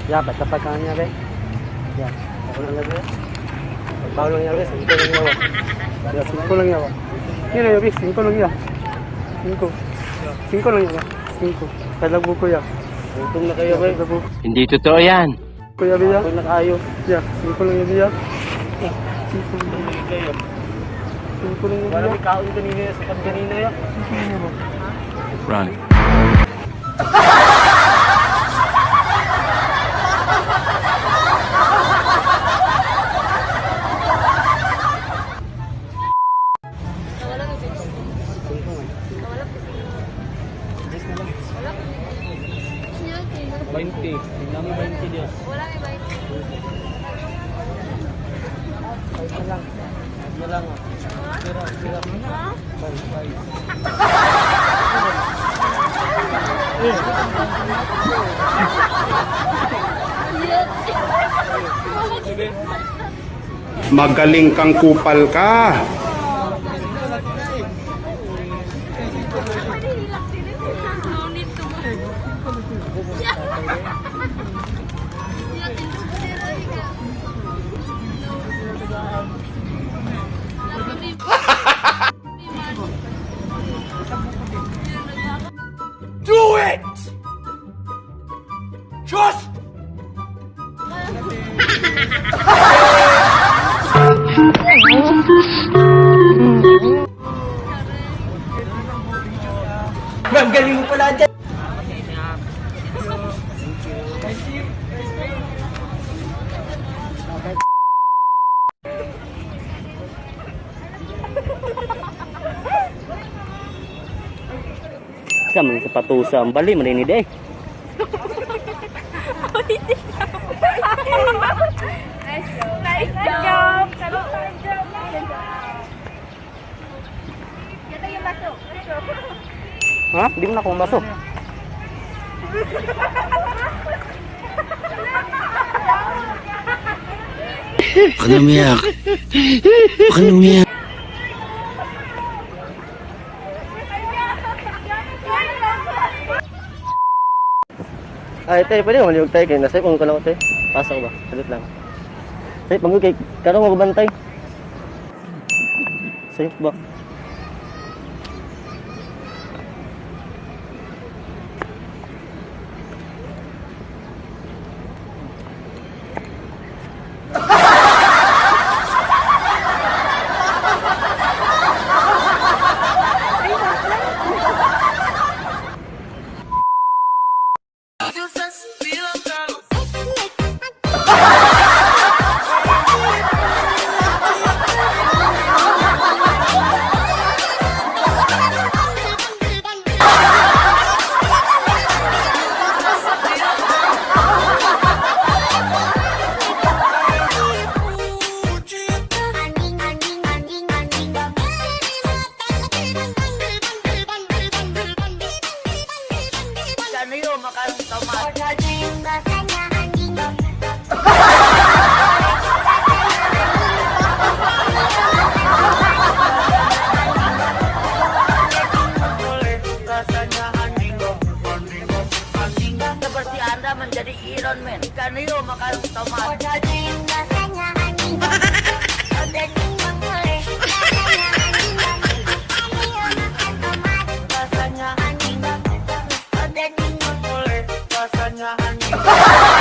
Ya, basta pa kanya be. Ya, ako lang be. Bago lang yabe, 5 lang yawa. Ya, 5 lang yawa. Mira, yo vi 5 lang ya. 5. 5 lang yawa. 5. Kalabo ko ya. Gutom na kayo, be. Kalabo Hindi totoo yan. ko ya, ya. Ako na kayo. Ya, 5 lang yabi ya. Ya, 5 lang Kayo. 5 lang yabi Wala ya. may kaon kanina sa pag kanina ya. Run. Wala ko. 20. Tingnan mo 20 Diyos. Wala may bayad. Na lang. Oh. Sira, sira. Bye, bye. Magaling kang kupal ka. No need to buy. Do it! Just Ma'am, galing mo pala dyan. Sa man sa patusa ang bali man ni day. Nice job! Nice job! Yata yung baso. Ha? Di mo na akong baso. Huwag ka na umiyak. Huwag ka na umiyak. Ay, tayo, pwede malihog tayo kay nasa ko lang tayo. Pasok ba? Salit lang. Say, panggo kay karon ko bantay. Safe ba? Seperti Anda menjadi Iron Man. Ikan hiu makan tomat. Rasanya anjing. Rasanya anjing.